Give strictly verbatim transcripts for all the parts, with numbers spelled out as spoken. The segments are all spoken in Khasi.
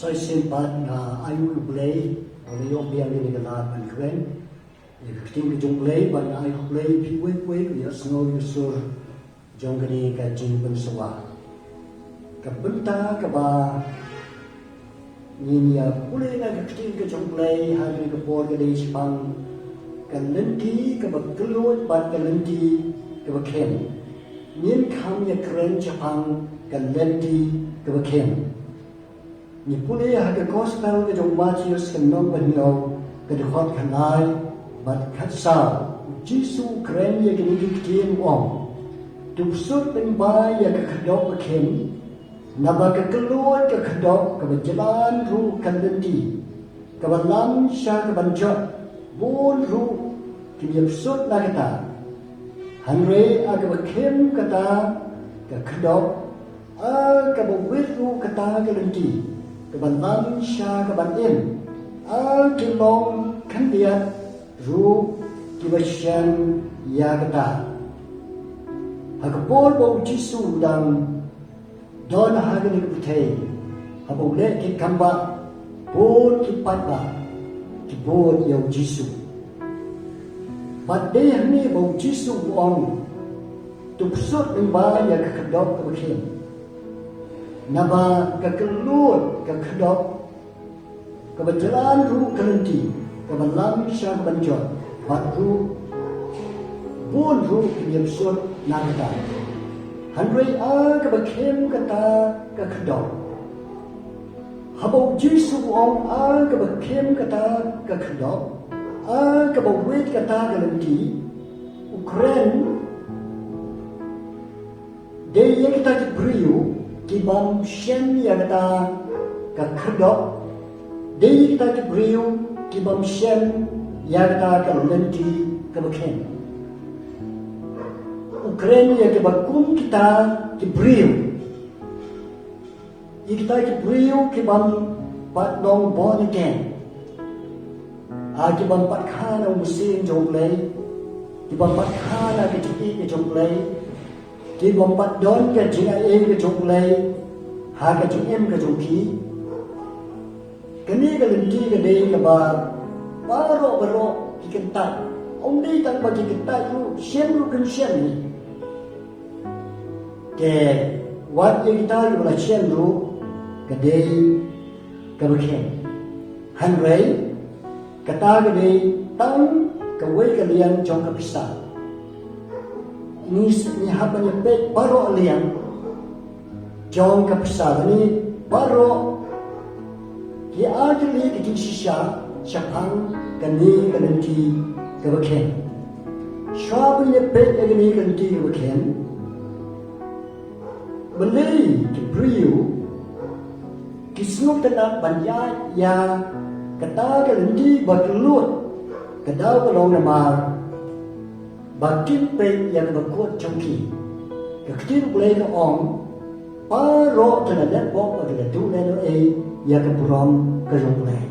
Sa shisien pat nga ai nguh ïa U Blei ba nga ïoh biang ïa kane ka lad ban kren ïa ka ktien ka jong U Blei, bad nga ai khublei ïa phi uwei pa uwei ïa ka sngew ïa ka sur jong kane ka jingpynsawa. Ka bynta kaba ngin ïa pule na ka ktien ka jong U Blei ha kane ka por ka dei shaphang ka lynti kaba kylluid bad ka lynti kaba khem. Ngin kham ïa kren shaphang ka lynti kaba khem. Ngi pule ha ka gospel ka jong u Mathaios ka lynnong ba hynñiew ka dkhot khatlai bad khatsaw. U Jisu u kren ïa kine ki ktien u ong, to bsut lyngba ïa ka khyrdop bakhem, naba ka kylluid ka khyrdop, kaba jlan ruh ka lynti, kaba lam sha kaban jot, bun ruh kin ïa bsut na kata. Hynrei a kaba khem kata ka khyrdop, a kaba wit ruh kata ka lynti, kaba lam sha kaban im, a ki long khyndiat ruh kiba shem ïa kata. Ha ka por ba u Jisu u dang don ha kane ka pyrthei, haba u leh ki kambah, bun ki paidbah ki bud ïa u Jisu. Bad dei hangne ba u Jisu u ong, to bsut lyngba ïa ka khyrdop kaba khem, naba ka kylluid ka khyrdop, kaba jlan ruh ka lynti, kaba lam sha kaban jot, bad ruh bun ruh kin ïa bsut na kata. Hynrei a kaba khem kata ka khyrdop. Haba u Jisu u ong a kaba khem kata ka khyrdop, a kaba wit kata ka lynti, u kren dei ïa kita ki briew ki bym shem ïa kata ka khyrdop, dei ïa kita ki briew ki bym shem ïa kata ka lynti kaba khem. U kren ïa kiba kum kita ki briew. Ïa kita ki briew ki bym pat long born again. A ki bym pat kha na u Mynsiem jong U Blei. Ki bym pat kha na ka jingïeit ka jong U Blei. Ki bym pat don ka jingaiei ka jong U Blei ha ka jingim ka jong ki. Kane ka lynti ka dei kaba baroh baroh ki kyntait. Ym dei tang ba ki kyntait ruh, shem ruh kim shem hi. Te wat ïa kita ruh la shem ruh, ka dei kaba khem. Hynrei kata ka dei tang kawei ka liang jong ka pisa. Ngi s-, ngi hap ban ïa peit baroh liang jong ka pisa, lane baroh ki artylli ki jingshisha shaphang kane ka lynti kaba khem. Shuwa ban ïa peit ïa kane ka lynti kaba khem, balei ki briew ki sngewtynnat ban ïaid ïa kata ka lynti ba kylluid, ka daw ka long namar ba kim peit ïa kaba kut jong ki. Ka ktien U Blei ka ong, baroh ki la leh pop bad ki la duh lehnohei ïa ka burom ka jong U Blei.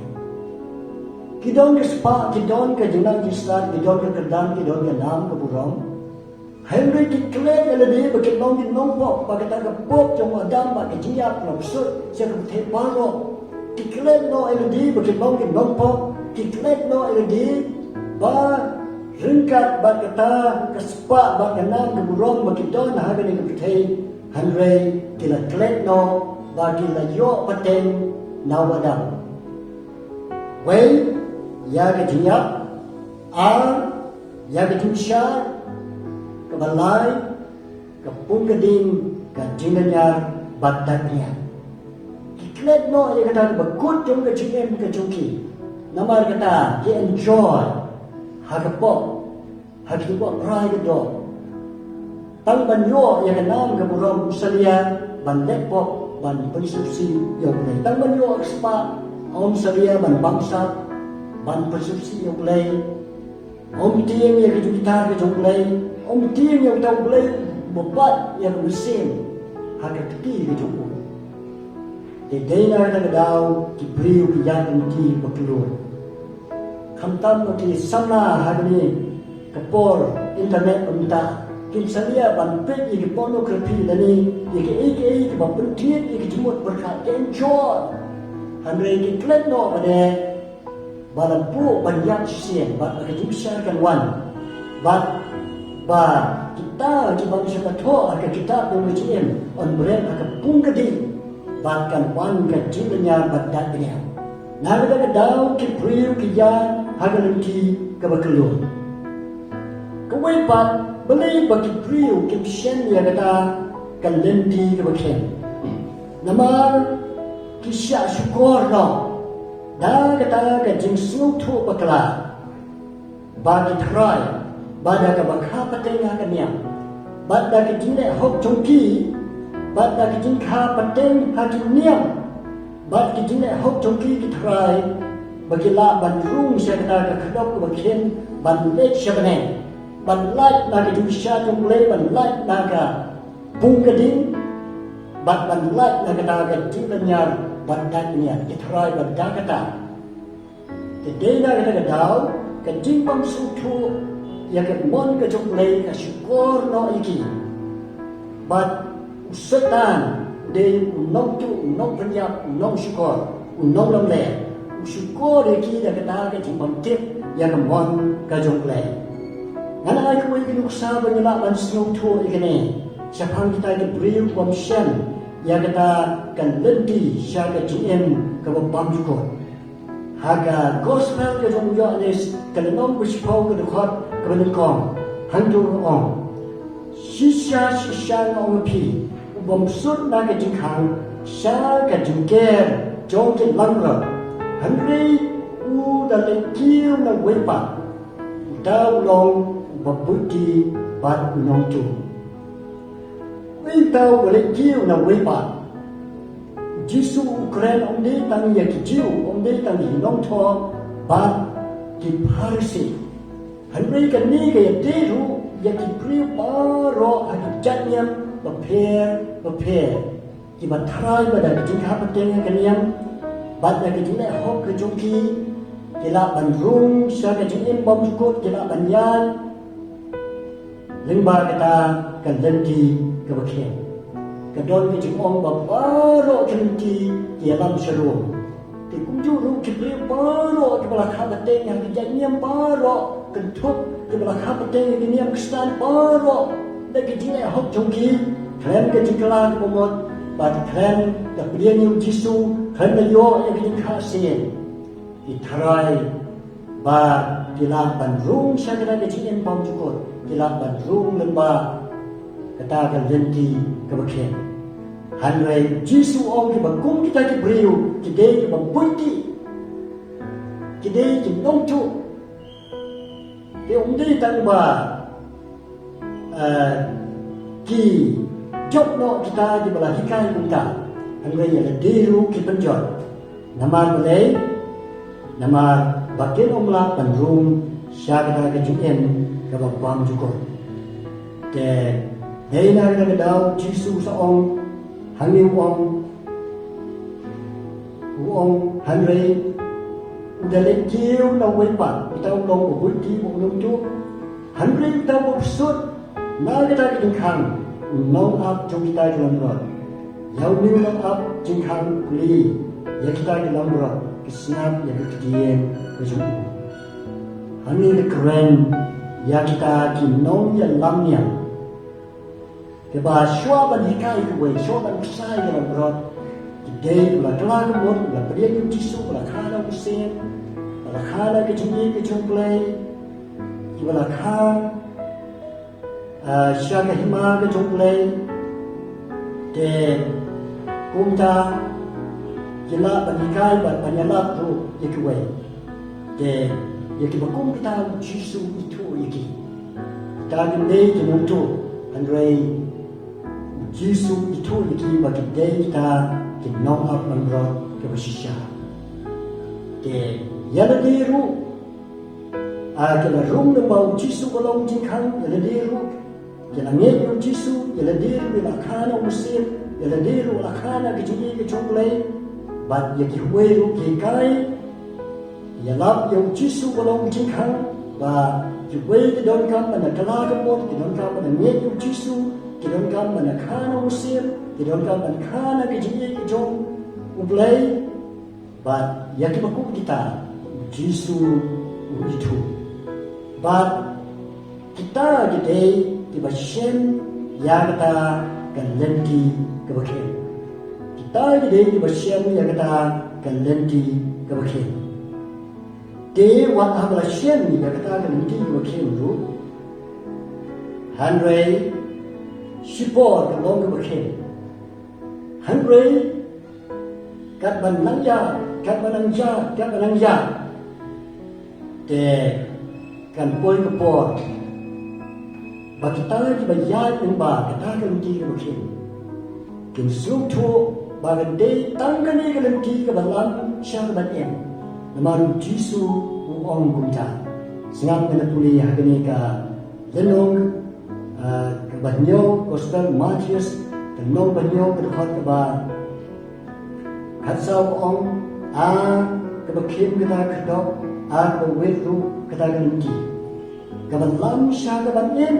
Ki don ka spah, ki don ka jingnang jingstad, ki don ka kyrdan, ki don ka nam ka burom. Hynrei ki klet ïa lade ba ki long ki nongpop, ba kata ka pop jong u Adam bad ka jingïap ka la bsut sha ka pyrthei baroh. Ki klet noh ïa lade ba ki long ki nongpop, ki klet noh ïa lade ba ryngkat bad kata ka spah bad ka nam ka burom ba ki don ha kane ka pyrthei, hynrei ki la klet noh ba ki la ïoh pateng na u Adam. Wei, ïa ka jingïap, ar, ïa ka jingshai, kaba lai, ka pung ka ding, ka jinglynñiar bad ka bniat. Ki klet noh ïa kata kaba kut jong ka jingim ka jong ki. Namar kata ki enjoy ha ka pop, ha ki pop rai ka dor. Tang ban ïoh ïa ka nam ka burom, ym salia ban leh pop ban pynsngewsih ïa U Blei. Tang ban ïoh ka spah, ym salia ban bamsap ban pynsngewsih ïa U Blei. Ym tieng ïa ka jingkit ka jong U Blei, ym tieng ïa uta U Blei uba bat ïa ka mynsiem ha ka kti ka jong u. Te dei na kata ka daw ki briew ki ïaid lynti ba kylluid. Khamtam ba ki samla ha kane ka por internet ba mynta, kim salia ban peit ïa ki pornography lane ïa kiei kiei kiba pynthied ïa ki jingmut pyrkhat, ki enjoy. Hynrei ki klet noh ba dei ba la buh ban ïap shisien bad ba ka jingbishar kan wan, bad ba kita ki bym shym la thoh ha ka kitab jong ka jingim yn bret ha ka pung ka dih, bad kan wan ka jinglynñiar bad dak bniat. Na kata ka daw ki briew ki ïaid ha ka lynti kaba kylluid. Kawei pat, balei ba ki briew kim shem ïa kata ka lynti kaba khem? Namar ki shah shukor noh da kata ka jingsngewthuh bakla ba ki thrai, ba da kaba kha pateng ha ka niam, bad da ka jingleh hok jong ki, bad da ka jingkha pateng ha ki niam, bad ki jingleh hok jong ki ki thrai, ba ki lah ban rung sha kata ka khyrdop kaba khem, ban leit sha bneng, ban lait na ka jingshisha jong U Blei, ban lait na ka pung ka ding, bad ban lait na kata ka jinglynñiar bad dak bniat, ki thrai bad da kata. Te dei na kata ka daw, ka jingbym sngewthuh ïa ka mon ka jong U Blei ka shukor noh ïa ki. Bad u Soitan, u dei u nongtuh, u nongpynïap, u nongshukor, u nonglamler, u shukor ïa ki da kata ka jingbym tip ïa ka mon ka jong U Blei. Ngan ai kawei ka nuksa ba ngi lah ban sngewthuh ïa kane shaphang kita ki briew bym shem ïa kata ka lynti sha ka jingim kaba bymjukut. Ha ka Gospel ka jong u Ïoannis, ka lynnong ba shiphew, ka dkhot kaba nyngkong, hangto u ong: Shisha, shisha nga ong ïa phi, u bym sut na ka jingkhang sha ka jingker jong ki langbrot, hynrei u da leit kiew na uwei pat, uta u long u babuit bad u nongtuh. Uta u ba leit kiew na uwei pat. U Jisu u kren ym dei tang ïa ki Jiw, ym dei tang ïa ki nongthoh bad ki Pharisi. Hynrei kane ka ïadei ruh ïa ki briew baroh ha ki jait niam bapher bapher, kiba thrai ba da ka jingkha pateng ha ka niam bad da ka jingleh hok ka jong ki, ki lah ban rung sha ka jingim bymjukut, ki lah ban ïaid lyngba kata ka lynti kaba khem. Ka don ka jingong ba baroh ki lynti ki ïalam sharum. Te kumjuh ruh ki briew baroh kiba la kha pateng ha ki jait niam baroh, kynthup kiba la kha pateng ha ki niam Khristan baroh, da ka jingleh hok jong ki, khlem ka jingkylla kaba mut, bad khlem da pdiang ïa u Jisu, khlem da ïoh ïa ka jingkha shisien, ki thrai ba ki lah ban rung sha kata ka jingim bymjukut, ki lah ban rung lyngba kata ka lynti kaba khem. Hynrei u Jisu u ong kiba kum kita ki briew ki dei kiba buit, ki dei ki nongtuh. Te ym dei tang ba, eh, ki jop noh kita kiba la hikai kumta, hynrei ïa lade ruh ki pynjot. Namar balei? Namar ba kin ym lah ban rung sha kata ka jingim kaba bymjukut. Te dei na kata ka daw u Jisu u sa ong, hangne u ong, u ong, hynrei u da leit kiew na uwei pat, uta u long u babuit bad u nongtuh. Hynrei uta uba sut na kata ka jingkhang, u nongap jong kita ki langbrot. Ïa une u nongap jingkhang u kylli ïa kita ki langbrot ki sngap ïa ka ktien ka jong u. Hangne ka kren ïa kita ki nongïalam niam, kiba shuwa ban hikai kiwei, shuwa ban kyrshan ïa ki langbrot, ki dei kiba la kylla ka mut, kiba la pdiang ïa u Jisu, kiba la kha na u mynsiem, kiba la kha na ka jingïeit ka jong U Blei, kiba la kha, ah, sha ka hima ka jong U Blei. Te kumta ki lah ban hikai bad ban ïalap ruh ïa kiwei. Te ïa kiba kum kita u Jisu u ithuh ïa ki. Kita kim dei ki nongtuh, hynrei u Jisu u ithuh ïa ki ba ki dei kita ki nongap langbrot kiba shisha. Te ïa lade ruh, ah, ki la rung lyngba u Jisu ba long jingkhang, ïa lade ruh ki la ngeit ïa u Jisu, ïa lade ruh ki la kha na u mynsiem, ïa lade ruh la kha na ka jingïeit ka jong U Blei. Bad ïa kiwei ruh ki hikai, ïalap ïa u Jisu ba long jingkhang, ba kiwei ki donkam ban da kylla ka mut, ki donkam ban da ngeit ïa u Jisu, ki donkam ban da kha na u mynsiem, ki donkam ban kha na ka jingïeit ka jong U Blei. Bad ïa kiba kup kita, Jisu u ithuh. Bad kita ki dei kiba shem ïa kata ka lynti kaba khim. Kita ki dei kiba shem ïa kata ka lynti kaba khim. Te wat haba la shem ïa kata ka lynti kaba khim ruh, hynrei shipor ka long kaba khim. Hynrei katba nang ïa, katba nang ïa, katba nang ïa, te kan poi ka por ba kita kiba ïaid lyngba kata ka lynti kaba khim kin sngewthuh ba ka dei tang kane ka lynti kaba lam sha kaban im. Namar u Jisu u ong kumta. Sngap, ngan pule ha kane ka lynnong, ah, kaba hynñiew, Gospel Mathaios, ka lynnong ba hynñiew, ka dkhot kaba khatsaw, ka ong: A kaba khim kata ka khyrdop, a kaba wit ruh kata ka lynti kaba lam sha kaban im,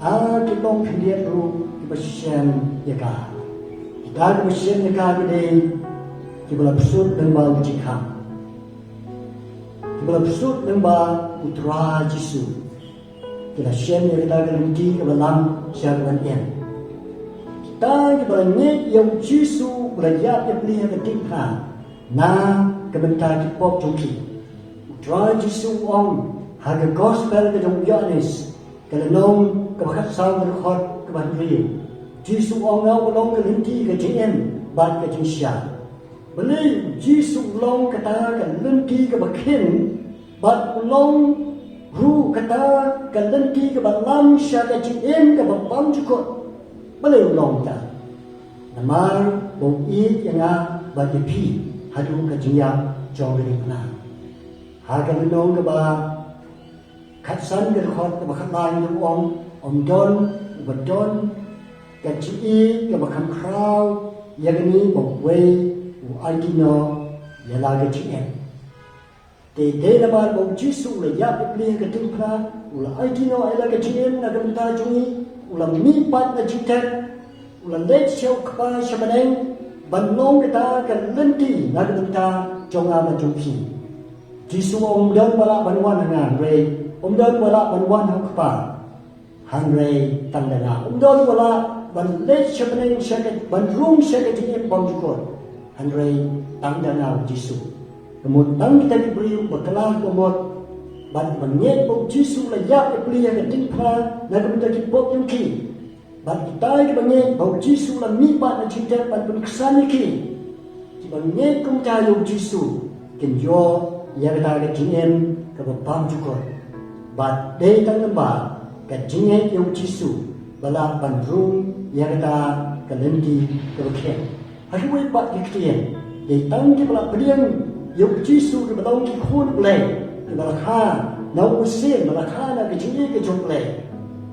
a ki longkhyndiat ruh kiba shem ïa ka. Kita kiba shem ïa ka ki dei kiba la pynsuh lyngba u jingkhang, kiba la pynsuh lyngba u Trai Jisu. Ki la shem ïa kata ka lynti kaba lam sha kaban im. Kita kiba la ngeit ïa u Jisu ba la ïap ïapli ha ka diengphna na ka bynta ki pop jong ki. U Trai Jisu u ong ha ka Gospel ka jong u Ïoannis, ka lynnong kaba khatsaw, ka dkhot kaba hynriew. Jisu u ong: Nga u long ka lynti, ka jingim bad ka jingshai. Balei u Jisu u long kata ka lynti kaba khim, bad u long ruh kata ka lynti kaba lam sha ka jingim kaba bymjukut? Balei u long kata? Namar ba u ïeit ïa nga bad ïa phi haduh ka jingïap jong ka diengphna. Ha ka lynnong kaba khatsan, ka dkhot kaba khatlai, u ong: Ym don uba don ka jingïeit kaba kham khraw ïa kane, ba uwei u aiti noh ïa la ka jingim. Te dei namar ba u Jisu u la ïap ïapli ha ka diengphna, u la aiti noh ïa la ka jingim na ka bynta jong ngi, u la mihpat na jingtep, u la leit sha u Kpa sha bneng ban long kata ka lynti na ka bynta jong nga bad jong phi. Jisu u ong: Ym don ba lah ban wan ha nga, hynrei, ym don ba lah ban wan ha u Kpa, hynrei tang da nga. Ym don ba lah ban leit sha bneng, sha ka, ban rung sha ka jingim bymjukut, hynrei tang da nga, u Jisu. Ka mut tang kita ki briew ba kylla ka mut bad ba ngeit ba u Jisu u la ïap ïapli ha ka diengphna na ka bynta ki pop jong ki. Bad kita kiba ngeit ba u Jisu u la mihpat na jingtep ban pynksan ïa ki, kiba ngeit kumta ïa u Jisu, kin ïoh ïa kata ka jingim kaba bymjukut. Bad dei tang namar ka jingngeit ïa u Jisu ba lah ban rung ïa kata ka lynti kaba khim. Ha kiwei pat ki ktien, dei tang kiba la pdiang ïa u Jisu, kiba long ki khun U Blei, kiba la kha na u mynsiem, ba la kha na ka jingïeit ka jong U Blei,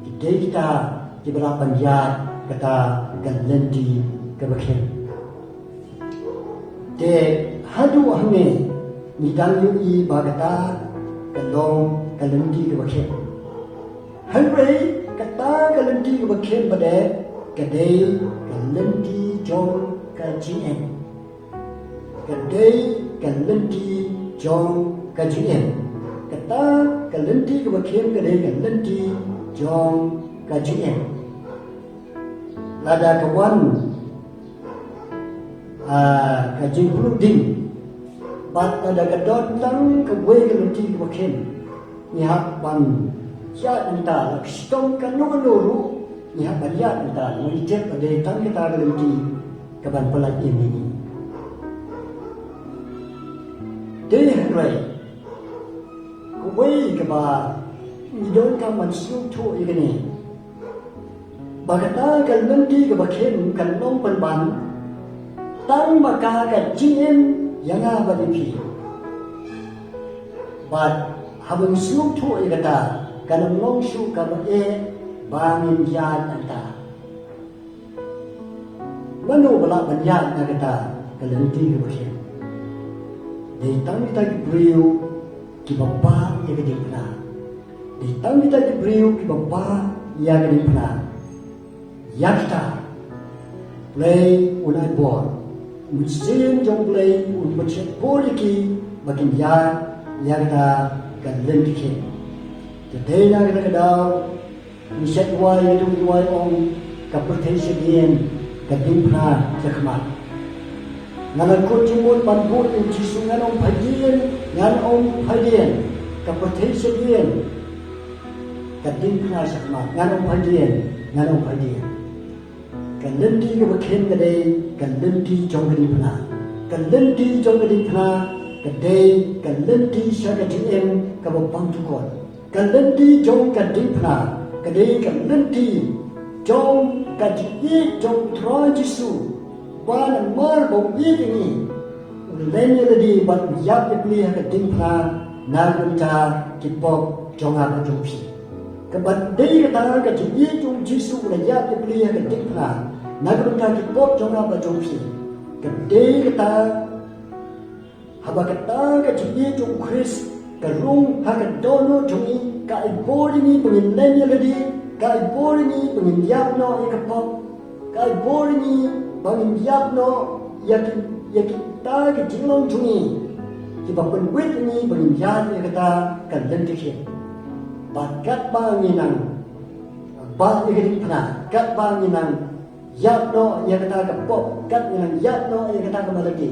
ki dei kita kiba lah ban ïaid kata ka lynti kaba khim. Te haduh hangne ngi dang ïohi ba kata ka long ka lynti kaba khim. Hynrei kata ka lynti kaba khim pat, ka dei ka lynti jong ka jingim. Ka dei ka lynti jong ka jingim. Kata ka lynti kaba khim ka dei ka lynti jong ka jingim. Lada ka wan, ah, ka jingpluh ding, bad lada ka don tang kawei ka lynti kaba khim, ngi hap ban ïaid nangta, la ka shitom kano kano ruh, ngi hap ban ïaid nangta, ngi tip ba dei tang kata ka lynti kaban pyllait ïa ngi. Te hynrei kawei kaba ngi donkam ban sngewthuh ïa kane, ba kata ka lynti kaba khim kan long pynban tang ma ka ka jingim ïa nga bad ïa phi. Bad haba ngi sngewthuh ïa kata, kan ym long shuh kaba eh ba ngin ïaid nangta. Mano ba lah ban ïaid na kata ka lynti kaba khim? Dei tang kita ki briew kiba bah ïa ka diengphna. Dei tang kita ki briew kiba bah ïa ka diengphna. Ïa kita, Blei un ai bor. Mynsiem jong U Blei un pynshet bor ïa ki ba kin ïaid ïa kata ka lynti khie. Te dei na kata ka daw ngi shait wai ïa u duwai ong ka pyrthei shadien, ka diengphna shakhmat. Nga la kut jingmut ban bud ïa U Jisu, ngan ym phai dien, ngan ym phai dien. Ka pyrthei shadien, ka diengphna shakhmat, ngan ym phai dien, ngan ym phai dien. Ka lynti kaba khem ka dei ka lynti jong ka diengphna. Ka lynti jong ka diengphna ka dei ka lynti sha ka jingim kaba pang tukot. Ka lynti jong ka diengphna ka dei ka lynti jong ka jingïeit jong U Trai Jisu, ba namar ba u ïeit ïa ngi, u len ïa lade bad u ïap ïa pli ha ka diengphna na ka bynta ki pop jong nga bad jong phi. Kaba dei kata ka jingïeit jong U Jisu, u la ïap ïa pli ha ka diengphna na ka bynta ki pop jong nga bad jong phi. Ka dei kata, haba kata ka jingïeit jong U Khrist ka rung ha ka dohnud jong ngi, ka ai bor ïa ngi ba ngin len ïa lade, ka ai bor ïa ngi ba ngin ïap noh ïa ka pop, ka ai bor ïa ngi ba ngin ïap noh ïa ki, ïa kita ki jinglong jong ngi kiba pynwit ïa ngi ba ngin ïaid ïa kata ka lynti khie. Bad katba ngi nang bah ïa ka diengphna, katba ngi nang ïap noh ïa kata ka pop, katba ngi nang ïap noh ïa kata ka malade,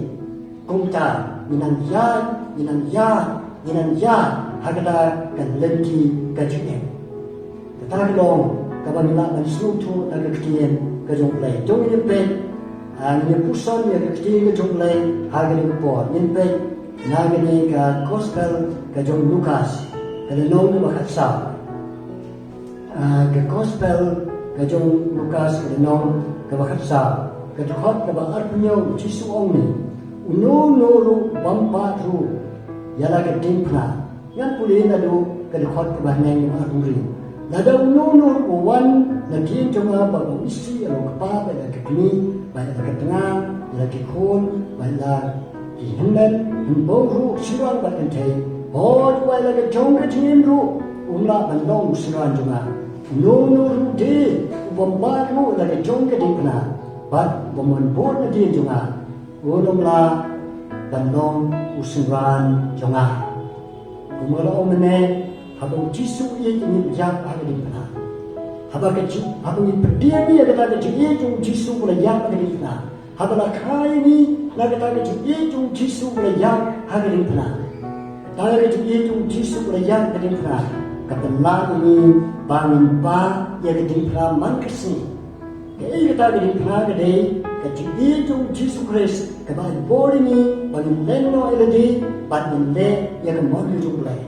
kumta ngi nang ïaid, ngi nang ïaid, ngi nang ïaid ha kata ka lynti ka jingim. Kata ka long kaba ngi lah ban sngewthuh na ka ktien ka jong U Blei. To ngin ïa peit, ah, ngin ïa puson ïa ka ktien ka jong U Blei ha kane ka por. Ngin peit na kane ka gospel ka jong u Lukas, ka lynnong kaba khatsaw. Ah, ka gospel ka jong u Lukas, ka lynnong kaba khatsaw, ka dkhot kaba arphew hynñiew. U Jisu u ong ne, uno uno ruh u bym pat ruh ïa la ka diengphna. Ngan pule naduh ka dkhot kaba hynñiew, kaba arphew hynriew. Lada uno uno ruh u wan nadien jong nga bad ba u isih ïa la u kpa bad ïa la ka kmie bad ïa la ka tnga, ïa la ki khun bad ïa la ki hynmen hynbew ruh, synran bad kynthei, bad wat ïa la ka jong ka jingim ruh, um lah ban long u synran jong nga. Uno uno ruh de u bym pat ruh ïa la ka jong ka diengphna bad u bym wan bud nadien jong nga, un ym lah ban long u synran jong nga. Kumba la ong mynne, haba U Jisu u ïeit ïa ngi, u ïap ha ka diengphna. Haba ka jing, haba ngi pdiang ïa kata ka jingïeit jong U Jisu, u la ïap ha ka diengphna. Haba la kha ïa ngi na kata ka jingïeit jong U Jisu, u la ïap ha ka diengphna. Kata ka jingïeit jong U Jisu, u la ïap ha ka diengphna, ka pynlah ïa ngi ba ngin bah ïa ka diengphna man ka sngi. Kaei kata ka diengphna? Ka dei ka jingïeit jong U Jisu Khrist kaba ai bor ïa ngi ba ngin len noh ïa lade bad ngin leh ïa ka mon ka jong U Blei.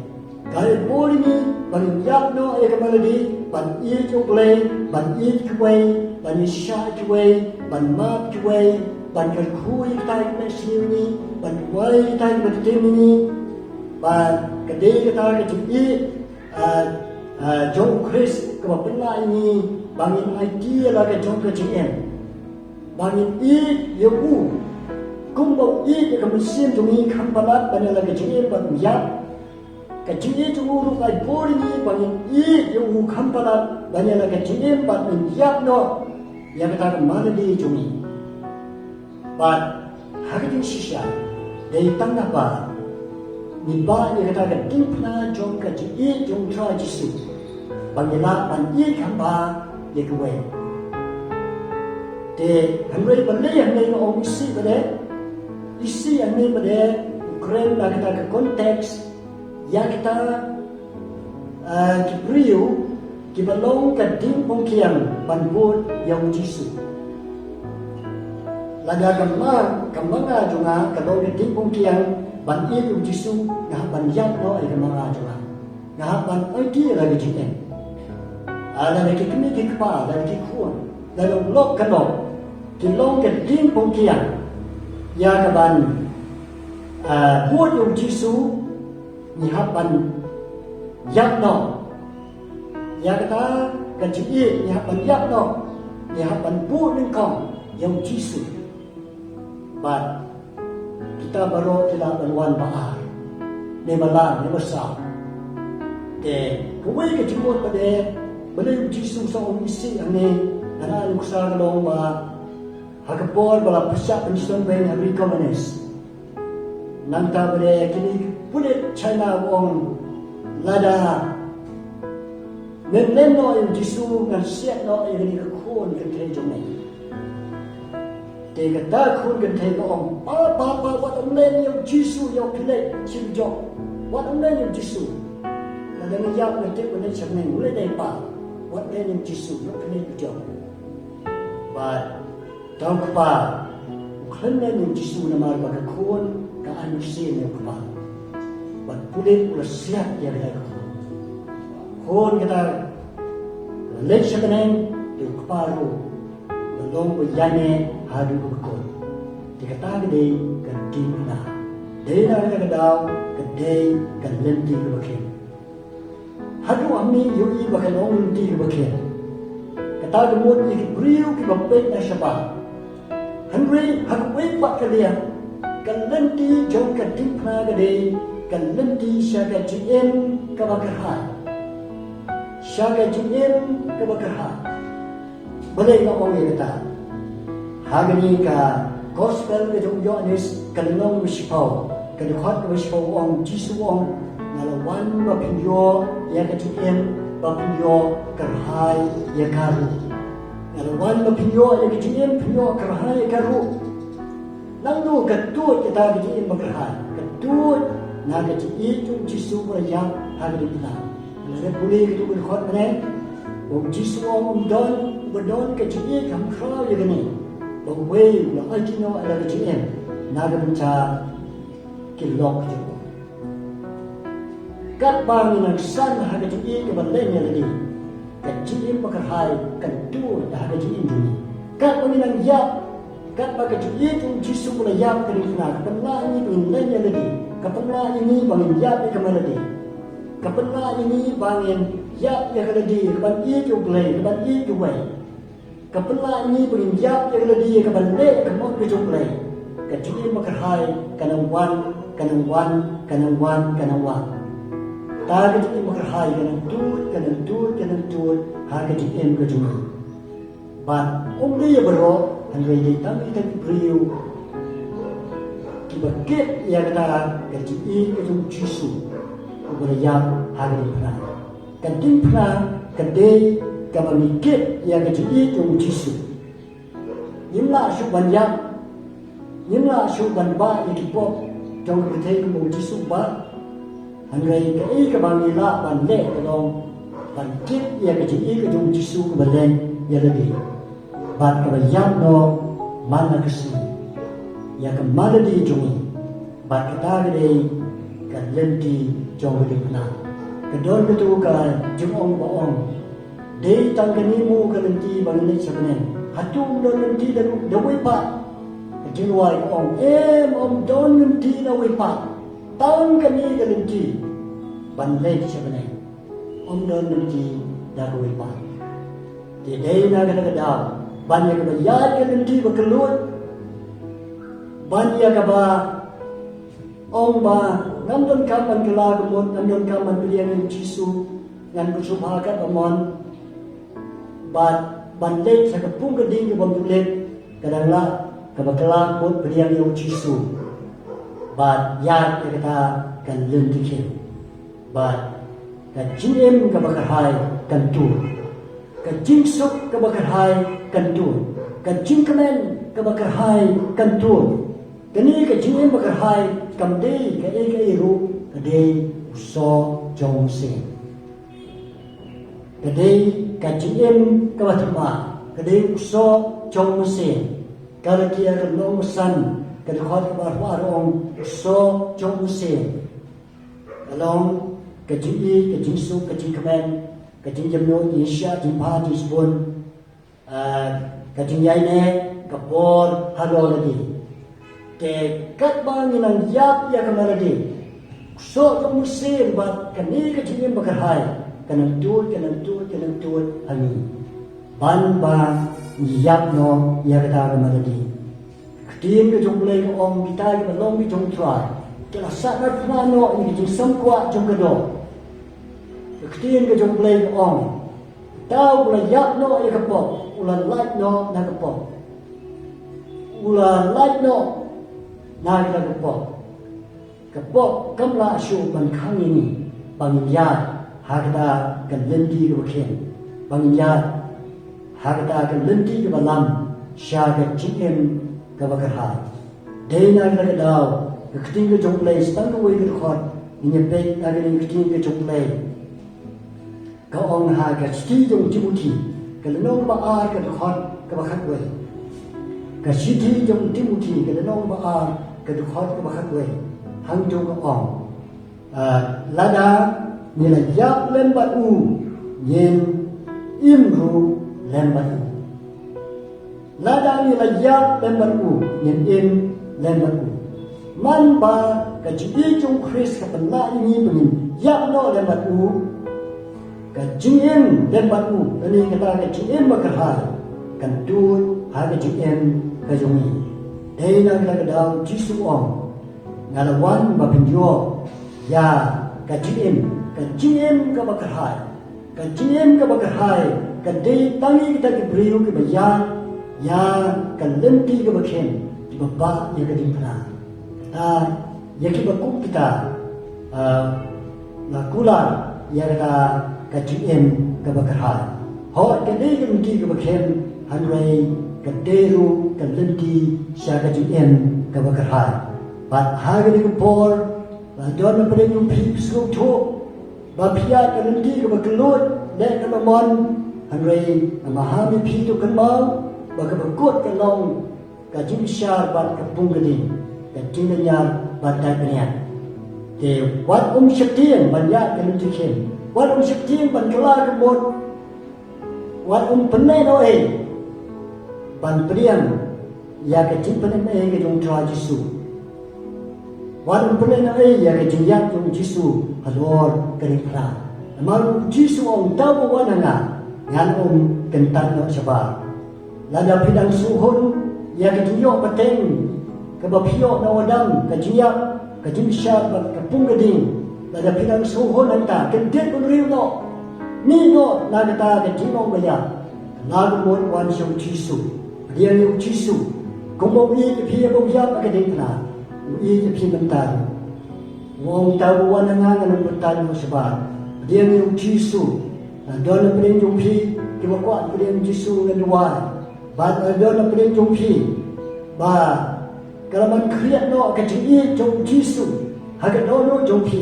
Ka ai bor ïa ngi ba ngin ïap noh ïa ka malade, ban ïeit ïa U Blei, ban ïeit kiwei, ban ïeit sha kiwei, ban map kiwei, ban kyrkhu ïa kita kiba sniew ïa ngi, ban duwai ïa kita kiba tim ïa ngi. Bad ka dei kata ka jingïeit, ah, ah, jong U Khrist kaba pynlah ïa ngi ba ngin aiti ïa la ka jong ka jingim, ba ngin ïeit ïa u kumba u ïeit ïa ka mynsiem jong ngi, kham palat ban ïa la ka jingim bad u ïap. Ka jingïeit jong u ruh ka ai bor ïa ngi ba ngin ïeit ïa u kham palat ban ïa la ka jingim bad ngin ïap noh ïa kata ka malade jong ngi. Bad ha ka jingshisha, dei tang naba ngi bah ïa kata ka diengphna jong ka jingïeit jong U Trai Jisu ba ngi lah ban ïeit kham bha ïa kiwei. Te hynrei balei hangne nga ong isih pat de? Isih hangne pat de u kren na kata ka context ïa kita, ah, ki briew kiba long ka diengphongkiang ban bud ïa U Jisu. Lada ka ma, ka ma nga jong nga ka long ka diengphongkiang ban ïeit ïa U Jisu, nga hap ban ïap noh ïa ka ma nga jong nga. Nga hap ban aiti ïa la ka jingim. Ah, lada ki kmie ki kpa, lada ki khun, lada u lok ka lok ki long ka diengphongkiang ïa ka ban, ah, bud ïa U Jisu, ngi hap ban ïap noh. Ïa kata ka jingïeit ngi hap ban ïap noh. Ngi hap ban buh nyngkong ïa U Jisu. Bad kita baroh ki lah ban wan ba ar, ne ba lang, ne ba saw. Te kawei ka jingmut pat de, balei U Jisu u sa ong isih hangne? Nga la ai nuksa ka long ba Ha ka por ba la pyrshah pynshitom beiñ ha ri komunis, nangta ba dei kine ki pulit China u ong, lada mem len noh ïa u Jisu, ngan siat noh ïa kane ka khun kynthei jong me. Te kata ka khun kynthei ka ong, pa, pa, pa, wat ym len ïa u Jisu, ïa u Pilat, shi ba jong. Wat ym len ïa u Jisu. Lada nga ïap nga tip, nga leit sha bneng, u leit dei pa. Wat len ïa u Jisu, ïa u Pilat ba jong. Bad uta u kpa u khlem len ïa u Jisu namar ba ka khun ka ai mynsiem ïa u kpa. Bad pulit u la siat ïa kata ka khun. Khun kata la leit sha bneng, te u kpa ruh la long ba ïaineh haduh ba kut. Te kata ka dei ka diengphna. Dei na kata ka daw ka dei ka lynti kaba khim. Haduh hangne ïohi ba ka long lynti kaba khim. Kata ka mut ïa ki briew kiba peit na shabar. Hynrei ha kawei pat ka liang, ka lynti jong ka diengphna ka dei ka lynti sha ka jingim kaba kyrhai. Sha ka jingim kaba kyrhai. Balei nga ong ïa kata? Ha kane ka Gospel ka jong u Ïoannis, ka lynnong kaba shiphew, ka dkhot kaba shiphew, u ong, Jisu u ong, nga la wan ba phin ïoh ïa ka jingim, ba phin ïoh kyrhai ïa ka ruh. Nga la wan ba phin ïoh ïa ka jingim, phin ïoh kyrhai ïa ka ruh. Nangno ka tuid ïa kata ka jingim ba kyrhai? Ka tuid na ka jingïeit jong u Jisu ba la ïap ha ka diengphna. Lada pule kito ki dkhot mynne, ba u Jisu u ong, um don uba don ka jingïeit kham khraw ïa kane, ba uwei u la aiti noh ïa la ka jingim na ka bynta ki lok jong u. Katba ngi nang san ha ka jingïeit kaba len ïa lade, ka jingim ba kyrhai kan tuid ha ka jingim jong ngi. Katba ngi nang ïap, katba ka jingïeit jong u Jisu ba la ïap ha ka diengphna ka pynlah ïa ngi ba ngin len ïa lade, ka pynlah ïa ngi ba ngin ïap ïa ka malade, ka pynlah ïa ngi ba ngin ïap ïa ka lade, ka ban ïeit ïa U Blei, ka ban ïeit ïa uwei. Ka pynlah ïa ngi ba ngin ïap ïa ka lade, ka ban leh ka mon ka jong U Blei. Ka jingim ba kyrhai ka nang wan, ka nang wan, ka nang wan, ka nang wan. Ta ka jingim ba kyrhai ka nang tuid, ka nang tuid, ka nang tuid ha ka jingim ka jong ngi. Bad ym dei ïa baroh, hynrei dei tang kita ki briew kiba kit ïa kata ka jingïeit ka jong u Jisu uba la ïap ha ka diengphna. Ka diengphna ka dei kaba ngi kit ïa ka jingïeit jong u Jisu. Ngim lah shuh ban ïap, ngim lah shuh ban bah ïa ki pop jong ka pyrthei kumba u Jisu u bah. Hynrei kaei kaba ngi lah ban leh ka long ban kit ïa ka jingïeit ka jong u Jisu kaba len ïa lade bad kaba ïap noh man la ka sngi ïa ka malade jong ngi. Bad kata ka dei ka lynti jong ka diengphna. Ka don kato ka jingong ba ong, dei tang kane mo ka lynti ba ngin leit sha bneng? Hato ym don lynti da, da wei pat? Ka jingrwai ka ong, em, ym don lynti da wei pat, tang kane ka lynti ban leit sha bneng. Ym don lynti da kawei pat. Te dei na kata ka daw ban ïa kaba ïaid ka lynti ba kylluid, ban ïa kaba ong ba ngam donkam ban kylla ka mut, ngam donkam ban pdiang ïa u Jisu, ngan kyrshu bha katba mon. Bad ban leit sha ka pung ka ding ka bym dei leit, ka dang lah kaba kylla ka mut, pdiang ïa u Jisu bad ïaid ïa kata ka lynti khim. Bad ka jingim kaba kyrhai kan tuid. Ka jingsuk kaba kyrhai kan tuid. Ka jingkmen kaba kyrhai kan tuid. Kane ka jingim ba kyrhai kam dei kaei kaei ruh, ka dei u soh jong u mynsiem. Ka dei ka jingim kaba thymmai, ka dei u soh jong u mynsiem. Galatia ka lynnong ba san, ka dkhot kaba arphew ar ong, u soh jong u mynsiem. Ka long ka jingïeit, ka jingsuk, ka jingkmen, ka jingjemnud, jingshah, jingpha, jingsbun, ah, ka jingïaineh, ka bor halor lade. Te katba ngi nang ïap ïa ka malade, u soh jong u mynsiem bad kane ka jingim ba kyrhai ka nang tuid, ka nang tuid, ka nang tuid ha ngi. Ban ba ngi ïap noh ïa kata ka malade. Ka ktien ka jong U Blei ka ong, kita kiba long ki jong U Trai ki la sahnarphna noh ïa ka jingsam kwah jong ka doh. Ka ktien ka jong U Blei ka ong, uta uba la ïap noh ïa ka pop u la lait noh na ka pop. U la lait noh na kata ka pop. Ka pop kam lah shuh ban khang ïa ngi ba ngin ïaid ha kata ka lynti kaba khim, ba ngin ïaid ha kata ka lynti kaba lam sha ka jingim kaba kyrhai. Dei na kata ka daw ka ktien ka jong U Blei sa tang kawei ka dkhot, ngin ïa peit na kane ka ktien ka jong U Blei. Ka ong ha ka shithi jong Timothi, ka lynnong ba ar, ka dkhot kaba khatwei. Ka shithi jong Timothi, ka lynnong ba ar, ka dkhot kaba khatwei. Hangto ka ong, ah, lada ngi la ïap lem bad u, ngin im ruh lem bad u. Lada ngi la ïap lem bad u, ngin im lem bad u. Man ba ka jingïeit jong U Khrist ka pynlah ïa ngi ba ngin ïap noh lem bad u, ka jingim lem bad u, lane kata ka jingim ba kyrhai, kan tuid ha ka jingim ka jong ngi. Dei na kata ka daw U Jisu u ong, nga la wan ba phin ïoh ïa ka jingim, ka jingim kaba kyrhai. Ka jingim kaba kyrhai ka dei tang ïa kita ki briew kiba ïaid ïa ka lynti kaba khim, kiba bah ïa ka diengphna. Kata ïa kiba kum kita, ah, la kular ïa kata ka jingim kaba kyrhai. Hooid ka dei ka lynti kaba khim, hynrei ka dei ruh ka lynti sha ka jingim kaba kyrhai. Bad ha kane ka por la don na pdeng jong phi, sngewthuh ba phi ïaid ka lynti kaba kylluid, leh kaba mon, hynrei nga maham ïa phi to kynmaw ba kaba kut ka long ka jingbishar bad ka pung ka ding, ka jinglynñiar bad dait bniat. Te wat ym sheptieng ban ïaid ka lynti khim, wat ym sheptieng ban kylla ka mut, wat ym pynlehnohei ban pdiang ïa ka jingpynim ei ka jong U Trai Jisu. Wat ym pynlehnohei ïa ka jingïap jong U Jisu halor ka diengphna. Namar U Jisu u ong, uta uba wan ha nga, ngan ym kyntait noh shabar. Lada phi dang sngewhun ïa ka jingïoh pateng kaba phi ïoh na u Adam, ka jingïap, ka jingbishar bad ka pung ka ding, lada phi dang sngewhun hangta, kyndit bynriew noh. Mih noh na kata ka jinglong ba ïap. Kylla ka mut, wan sha U Jisu. Pdiang ïa U Jisu. Kumba u ïeit ïa phi haba u ïap ha ka diengphna, u ïeit ïa phi mynta ruh. U ong, uta uba wan ha nga, ngan ym kyntait noh shabar. Pdiang ïa U Jisu. La don na pdeng jong phi kiba kwah pdiang U Jisu, ngan duwai. Bad la don na pdeng jong phi ba ka la man khriat noh ka jingïeit jong U Jisu ha ka dohnud jong phi,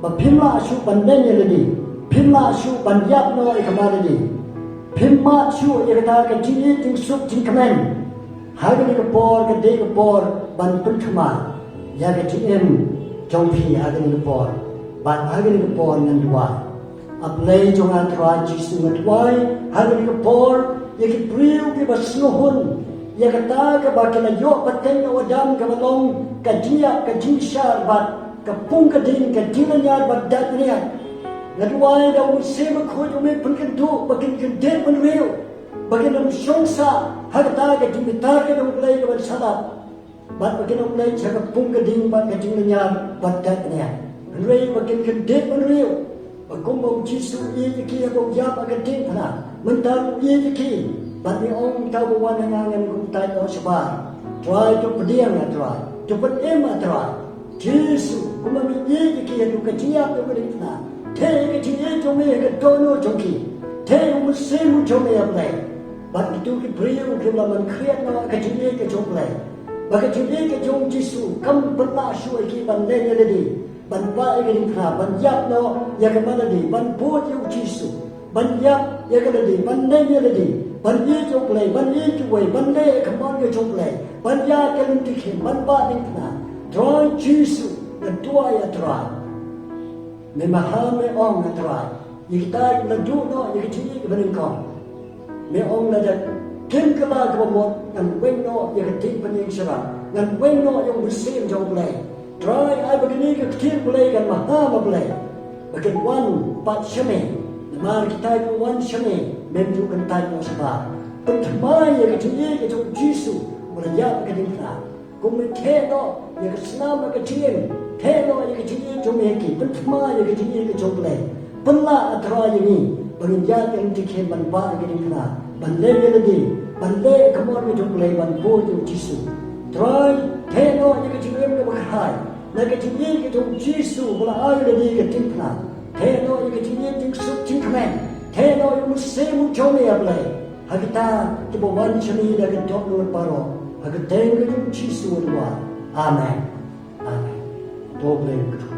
ba phim lah shuh ban len ïa lade, phim lah shuh ban ïap noh ïa ka mar lade, phim mad shuh ïa kata ka jingïeit jingsuk jingkmen. Ha kane ka por ka dei ka por ban pynthymmai ïa ka jingim jong phi ha kane ka por. Bad ha kane ka por ngan duwai. A Blei jong nga Trai Jisu, nga duwai ha kane ka por ïa ki briew kiba sngewhun ïa kata kaba ki la ïoh pateng na u Adam, kaba long ka jingïap, ka jingbishar bad ka pung ka ding, ka jinglynñiar bad dait bniat. Nga duwai da U Mynsiem Bakhuid, U mei pynkynduh ba kin kyndit bynriew, ba kin ym shong sah ha kata ka jingbitar ka jong U Blei kaban sah lad. Bad ba kin ym leit sha ka pung ka ding bad ka jinglynñiar bad dait bniat, hynrei ba kin kyndit bynriew. Ba kumba U Jisu u ïeit ïa ki haba u ïap ha ka diengphna, mynta u ïeit ïa ki. Bad ngi ong, uta uba wan ha nga, ngan ym kyntait noh shabar. Trai, to pdiang, A Trai, to pynim, A Trai. Jisu, kumba me ïeit ïa ki haduh ka jingïap jong ka diengphna, theh ïa ka jingïeit jong me ha ka dohnud jong ki. Theh ïa U Mynsiem jong me, A Blei. Bad kito ki briew kiba la man khriat noh ha ka jingïeit ka jong U Blei, ba ka jingïeit ka jong U Jisu kam pynlah shuh ïa ki ban len ïa lade, ban bah ïa ka diengphna, ban ïap noh ïa ka mar lade, ban bud ïa U Jisu, ban ïap ïa ka lade, ban len ïa lade, ban ïeit ïa U Blei, ban ïeit uwei, ban leh ïa ka mon ka jong U Blei, ban ïaid ka lynti khim, ban bah diengphna. Trai Jisu, nga duwai, A Trai. Me maham, me ong, A Trai, ïa kita kiba la duh noh ïa ka jingïeit kaba nyngkong. Me ong, lada kim kylla kaba mut, ngan weng noh ïa ka diengphna shynrang, ngan weng noh ïa U Mynsiem jong U Blei. Trai, ai ba kane ka ktien U Blei kan maham, A Blei, ba kin wan pat sha me. Namar kita kiba wan sha me, mem ju kyntait noh shabar. Pynthymmai ïa ka jingïeit ka jong U Jisu uba la ïap ha ka diengphna. Kum me theh noh ïa ka snam ha ka jingim, theh noh ïa ka jingïeit jong me ha ki, pynthymmai ïa ka jingïeit ka jong U Blei. Pynlah, A Trai, ïa ngi ba ngin ïaid ka lynti khim, ban bah ïa ka diengphna, ban len ïa lade, ban leh ka mon ka jong U Blei, ban buh ïa u Jisu. Trai, theh noh ïa ka jingim kaba kha, na ka jingïeit ka jong u Jisu ba la ai ïa ka jingkyrkhu. Theh noh ïa ka jingïeit jingsuk jingkmen. Theh noh ïa u mynsiem u jong me, A Blei. Ha kita kiba wan shane da ka dohnud baroh, ha ka kyrteng ka jong u Jisu ngi duwai. Amen. Amen. To Blei